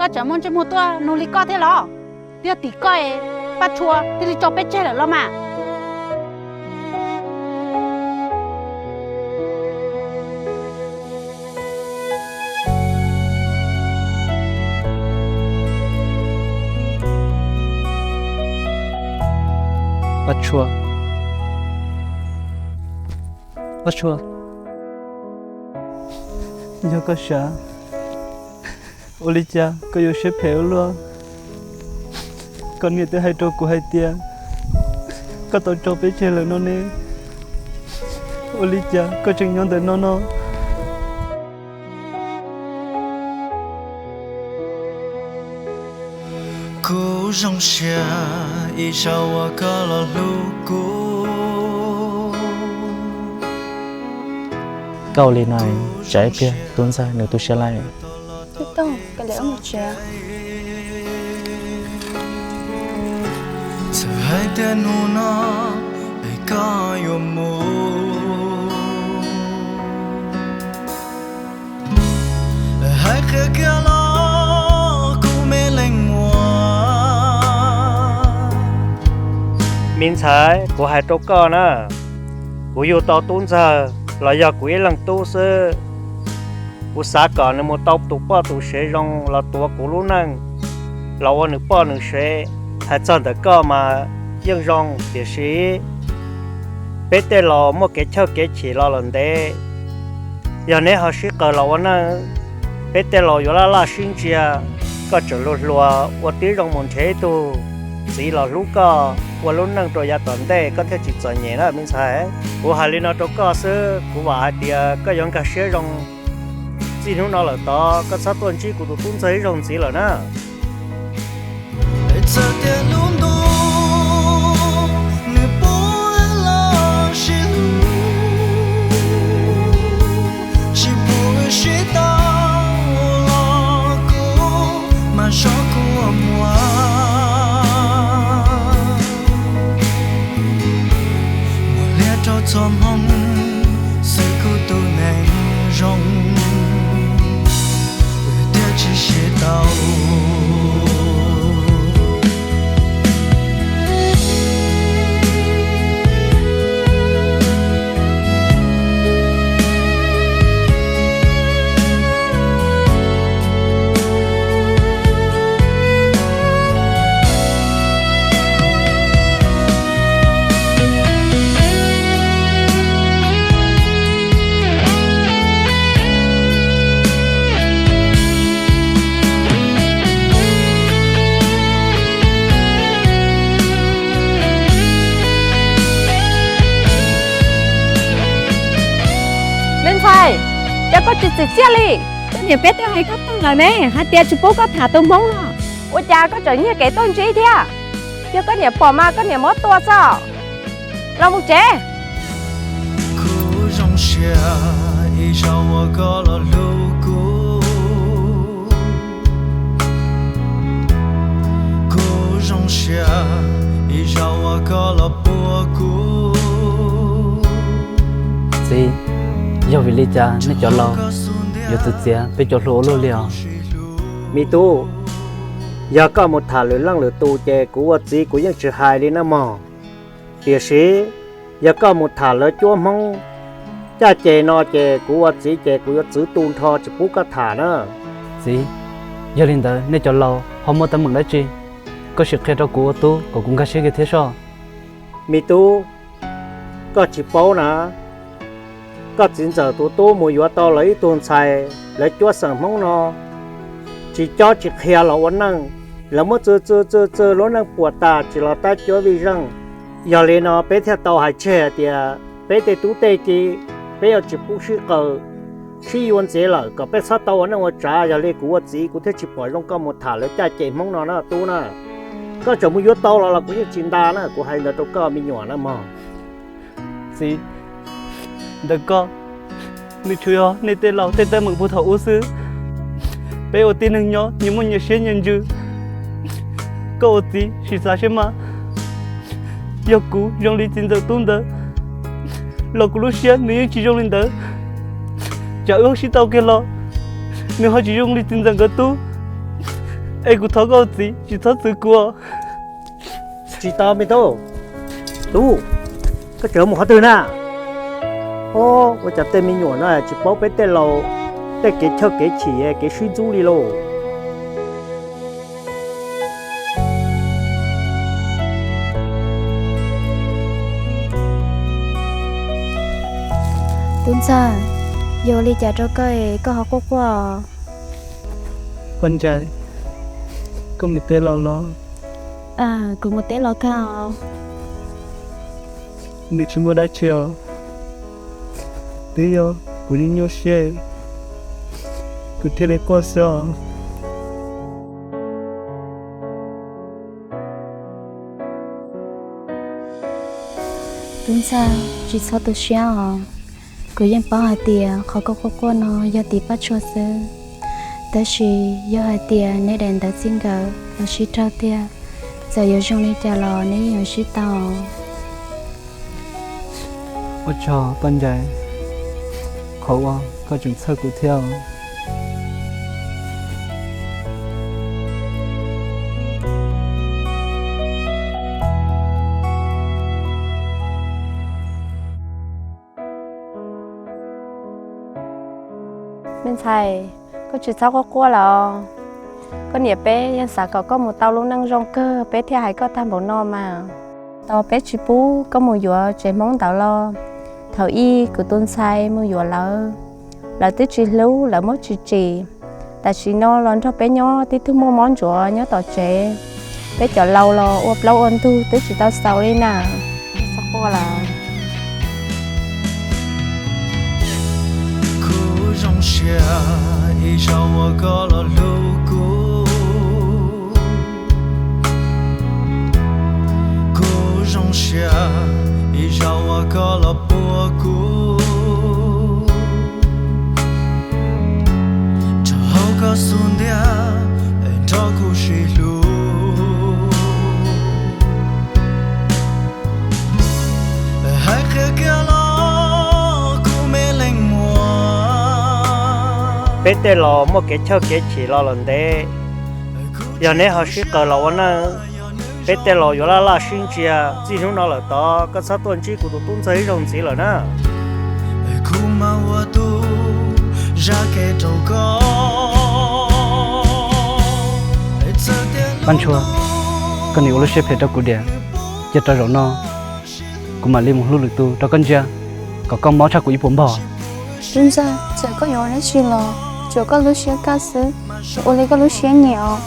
Koj tseem muaj ntsej muag tuaj nug li koj thiab los? Twb yog tim koj es Paj Tshua thiaj li tso peb tseg lawm los mas. Paj Tshua, Paj Tshua, yog koj sav, ua li cas koj yuav siab phem ua luaj? Koj niam twb hais rau kuv hais tias koj tau tso peb tseg lawm no ne. Ua li cas koj tseem nyob ntawm no no? Kuv zoo siab ib zaug uas koj los hlub kuv. Koj ua li no tsam ib pliag tub ntxawg nws tu siab lawm. Txawm hais tias hnub no es koj yuav mus, hais qhia kiag los kuv me leej muam. Me ntxhais, kuv hais rau koj na, kuv yug tau tub ntxawg los yog kuv ib leeg tub xwb. Kuv xav kom nws mus tau tus poj tus sev zoo los tuav kuv lub neej, los ua nws poj nws sev. Hais txog ntawm koj mas yeej zoo, tiam sis peb tej laus muaj kev chawj kev chim los lawm ntev. Yog neb ho sib qaws los ua neej, peb tej laus yuav laj laj sib ntsia. Koj tseem hluas hluas ua tib zoo mus nrhiav ib tug txiv los hlub koj ua lub neej rau yav tom ntej koj thiaj tsis txom nyem na me ntxhais. Kuv hais li no rau koj xwb, kuv vam hais tias koj yuav nkag siab zoo. Txij hnub no lawm tod koj txhob tuaj ntsib kuv tus tub ntxawg ib zaug ntxiv lawm na. Txawm tias lub ntuj nws poob los sib hlub, tsis pub wb sib tau los kuv mam zov kua muag. Muag liab rau txhua hmoob xwb kuv tus neeg zoo, wb thiaj tsis sib tau. Me ntxhais, cas koj tsis txim txiaj li? Koj niam peb twb hais koj tag lawm ne, hais tias tsis pub koj tham tus hmoob no. Ua cas koj tseem nyiag kev tuaj ntsib thiab? Yog koj niam pom mas koj niam muab tua xwb. Los mus tsev. Kuv zoo siab ib zaug uas koj los hlub kuv. Kuv zoo siab ib zaug uas koj los puag kuv. Txiv, yog vim li cas nej cov laus yuav txwv txiav peb cov hluas ua luaj li os? Me tub, yog koj mus tham lwm leej lwm tus ces kuv ua txiv kuv yeej tsis hais li na mog. Tiam sis yog koj mus tham lawv cuab hmoob caj ces no ces kuv ua txiv ces kuv yuav txwv tu nrho tsis pub koj tham na. Txiv, yog li ntawd nej cov laus ho muaj teeb meem dab tsi? Koj sim qhia rau kuv ua tub kom kuv nkag siab kiag thiab soj. Me tub, koj tsis paub na, koj txiv ntxawm tus tub mus yuav tau lawv ib tug ntxhais lawv cuab xeem hmoob no, tsis cob tsis qhia los ua neej, lawv muab txwv txwv txwv txwv lub neej puas tas tsis los tab cuab vij zeej. Yog li no peb thiaj tau hais tseg hais tias peb tej tub tej ki, peb yuav tsis pub sib qaws sib yuav ntxiv lawm kom peb txhob tau ua neej ua tsav. Yog li kuv ua txiv kuv thiaj tsis pom zoo koj mus tham lawv caj ces hmoob no na tub na. Koj tseem mus yuav tau los los kuv yeej tsis nta na, kuv hais ntawd rau koj me nyuam na mog. Txiv, ntawm koj, nws tsuas yog nej tej laus tej teeb meem puag thaum ub xwb. Peb ua tib neeg nyob nyias muaj nyias siab nyias ntsws. Koj ua txiv sim xav saib mas, yog kuv zoo li txiv ntxawm tub ntawd los kuv lub siab nws yeej tsis zoo li ntawd. Tsam wb sib tau kiag los nws ho tsis zoo li txiv ntxawm nkawd tub. Es kuv thov koj txiv tsis txhob txwv kuv. Tsis tau me tub. Tub, koj tseem mus qhov twg na? Ua cas tej me nyuam no tsis paub peb tej laus tej kev chawj kev chim kev sib ntxub li lauj? Tub ntxawg, yog ua li cas rau koj es koj ho quaj quaj? Poj Ntsais, koj mus teb los los? Kuv mus teb los kawg os. Nws tsis muaj dab tsi os, twb yog kuv nyuaj nyuaj siab, kuv thiaj li quaj xwb os. Tub ntxawg, tsis txhob tu siab os. Kuv yeej paub hais tias qhov koj quaj quaj no yog tim Paj Tshuaj xwb. Tab sis yog hais tias neb daim ntawv txij nkawm los sib raug tiag, txawm yuav zoo li cas los neb yeej yuav sib tau. Ua tsaug Paj Ntsais, qhov uas koj tseem txhawj kuv thiab. Me ntxhais, koj tsis txhob quaj quaj lawm. Koj niam peb yeej xav kom koj mus tau lub neej zoo kawg peb thiaj hais koj tag npaum no mas. Tau peb tsis pub koj mus yuav tsev Hmoob ntawd los? Thaum ub kuv tus ntxhais mus yuav lawv, lawv twb tsis hlub, lawv muab tsis tsim. Tam sim no los nrog peb nyob tib tug muaj mob ntsuav nyob tom tsev. Peb cov laus los ua plaub ua ntug twb tsis tau xaus li na. Txhob quaj lawm. Kuv zoo siab ib zaug uas koj los hlub kuv. Kuv zoo siab ib zaug uas koj los puag kuv. Rau hauv koj xub ntiag nrog kuv sib hlub. Hais qhia kiag los kuv me leej muam. Peb tej laus muaj kev chawj kev chim los lawm ntev. Yog neb ho sib qawm los ua neej, peb tej laus yuav laj laj sib ntsia. Txij hnub no lawm tod koj txhob tuaj ntsib kuv tus tub ntxawg ib zaug ntxiv lawm na. Kuv mam ua tus zaj kev rau koj. Paj Ntshua, koj nim ua lub siab phem rau kuv diam. Cia rau zaum no kuv mam li mus hlub lwm tus rau koj ntsia, kom koj mob tshaj kuv ib puas npaug. Tub ntxawg, txawm koj yuav ua dab tsi los tsuav koj lub siab kaj xwb, ua li koj lub siab nyiam os.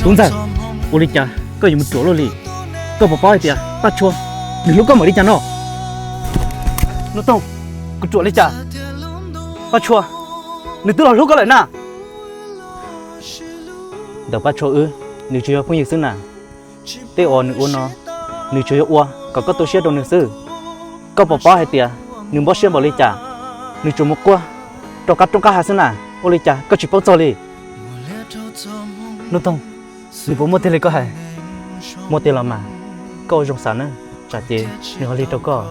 Tub ntxawg, ua li cas koj yuav mus ruam luaj li? Koj puas paub hais tias Paj Tshua nws hlub koj npaum li cas no? Nuj Toog, kuv ruam li cas? Paj Tshua nws twb los hlub koj lawm na. Ntawm Paj Tshua wb, nws tsuas yog phooj ywg xwb na. Tej uas nws ua no, nws tsuas yog ua kom koj tu siab rau nws xwb. Koj puas paub hais tias nws npau siab npaum li cas, nws tsuas mus quaj rau qab roob qab hav xwb na. Ua li cas koj tsis paub txog li? Nuj Toog, nws puas muaj tiag li koj hais? Muaj tiag los mas, koj ua zoo xav na, tsam ces nws ho lig rau koj.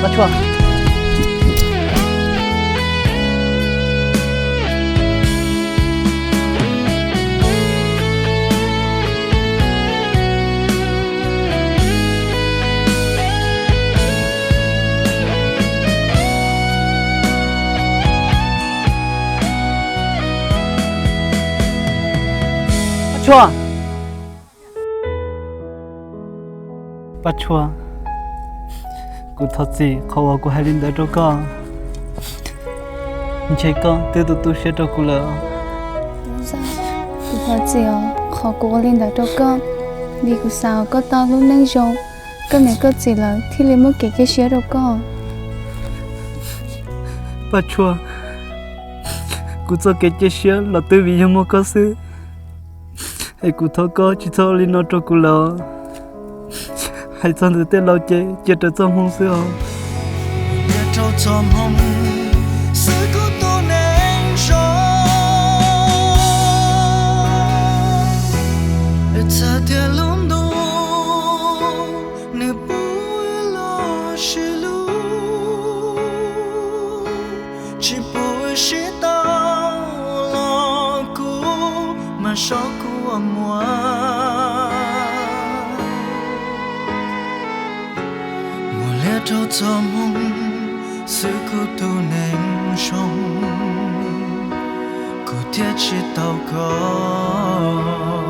Paj Tshua. Paj Tshua. Paj Tshua, kuv thov txim qhov uas kuv hais li ntawd rau koj. Ntshe koj twb tu tu siab rau kuv lawm. Kuv thov txim os, qhov kuv ua li ntawd rau koj, vim kuv xav kom koj tau lub neej zoo, koj niam koj txiv lawv thiaj li muaj kev cia siab rau koj. Paj Tshua, kuv txoj kev cia siab los twb vim yog muaj koj xwb. Es kuv thov koj tsis txhob ua li no rau kuv lawm. Hais txog ntawm tej laus ces cia raws txoj hmoo xwb os. tso kuv ua muam. Muam liab rau txoj hmoo xwb kuv tus neeg zoo, kuv thiaj tsis tau koj.